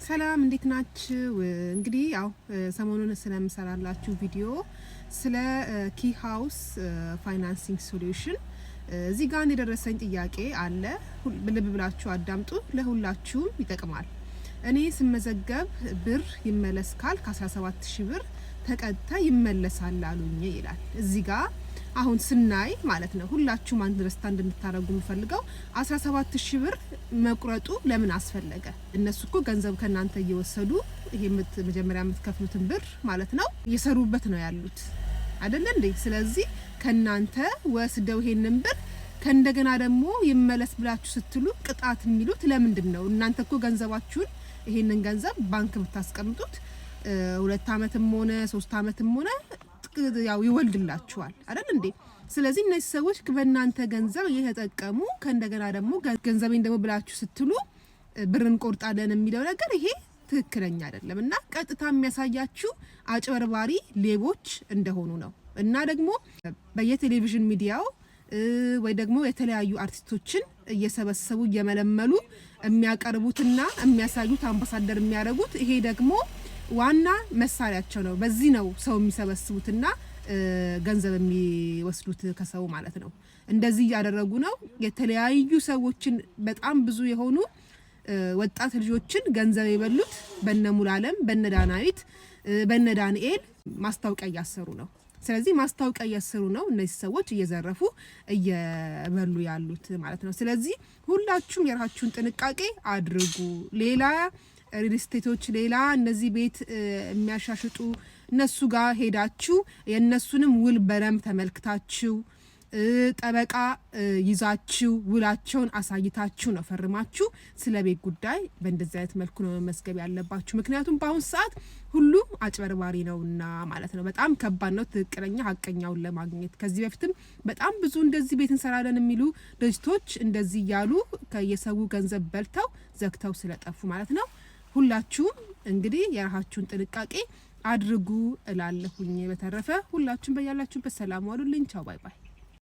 ሰላም፣ እንዴት ናችሁ? እንግዲህ ያው ሰሞኑን ስለምሰራላችሁ ቪዲዮ ስለ Key House financing solution እዚህ ጋር የደረሰኝ ጥያቄ አለ። ልብ ብላችሁ አዳምጡ፣ ለሁላችሁም ይጠቅማል። እኔ ስመዘገብ ብር ይመለስ ካል ከ17 ሺህ ብር ተቀጥተ ይመለሳል አሉኝ ይላል። እዚህ ጋር አሁን ስናይ ማለት ነው ሁላችሁም understand እንድታደርጉ የምፈልገው 17 ሺህ ብር መቁረጡ ለምን አስፈለገ? እነሱ እኮ ገንዘብ ከእናንተ እየወሰዱ ይሄ መጀመሪያ የምትከፍሉትን ብር ማለት ነው እየሰሩበት ነው ያሉት፣ አይደለ እንዴ? ስለዚህ ከእናንተ ወስደው ይሄንን ብር ከእንደገና ደግሞ ይመለስ ብላችሁ ስትሉ ቅጣት የሚሉት ለምንድን ነው? እናንተ እኮ ገንዘባችሁን፣ ይሄንን ገንዘብ ባንክ ብታስቀምጡት 2 አመትም ሆነ 3 አመትም ሆነ ያው ይወልድላችኋል፣ አይደል እንዴ? ስለዚህ እነዚህ ሰዎች በእናንተ ገንዘብ እየተጠቀሙ ከእንደገና ደግሞ ገንዘቤን ደግሞ ብላችሁ ስትሉ ብር እንቆርጣለን የሚለው ነገር ይሄ ትክክለኛ አይደለም እና ቀጥታ የሚያሳያችሁ አጭበርባሪ ሌቦች እንደሆኑ ነው። እና ደግሞ በየቴሌቪዥን ሚዲያው ወይ ደግሞ የተለያዩ አርቲስቶችን እየሰበሰቡ እየመለመሉ የሚያቀርቡትና የሚያሳዩት፣ አምባሳደር የሚያደርጉት፣ ይሄ ደግሞ ዋና መሳሪያቸው ነው። በዚህ ነው ሰው የሚሰበስቡትና ገንዘብ የሚወስዱት ከሰው ማለት ነው። እንደዚህ እያደረጉ ነው የተለያዩ ሰዎችን፣ በጣም ብዙ የሆኑ ወጣት ልጆችን ገንዘብ የበሉት በነ ሙሉዓለም፣ በነ ዳናዊት፣ በነ ዳንኤል ማስታወቂያ እያሰሩ ነው። ስለዚህ ማስታወቂያ እያሰሩ ነው እነዚህ ሰዎች እየዘረፉ እየበሉ ያሉት ማለት ነው። ስለዚህ ሁላችሁም የራሳችሁን ጥንቃቄ አድርጉ። ሌላ real estate ኦች፣ ሌላ እነዚህ ቤት የሚያሻሽጡ እነሱ ጋር ሄዳችሁ የእነሱንም ውል በደንብ ተመልክታችሁ፣ ጠበቃ ይዛችሁ፣ ውላቸውን አሳይታችሁ ነው ፈርማችሁ ስለ ቤት ጉዳይ በእንደዚህ አይነት መልኩ ነው መመዝገብ ያለባችሁ። ምክንያቱም በአሁን ሰዓት ሁሉም አጭበርባሪ ነውና ማለት ነው። በጣም ከባድ ነው ትክክለኛ ሀቀኛውን ለማግኘት። ከዚህ በፊትም በጣም ብዙ እንደዚህ ቤት እንሰራለን የሚሉ ድርጅቶች እንደዚህ እያሉ ከየሰው ገንዘብ በልተው ዘግተው ስለጠፉ ማለት ነው። ሁላችሁም እንግዲህ የራሳችሁን ጥንቃቄ አድርጉ እላለሁኝ። በተረፈ ሁላችሁም በያላችሁበት ሰላም ዋሉልኝ። ቻው፣ bye bye።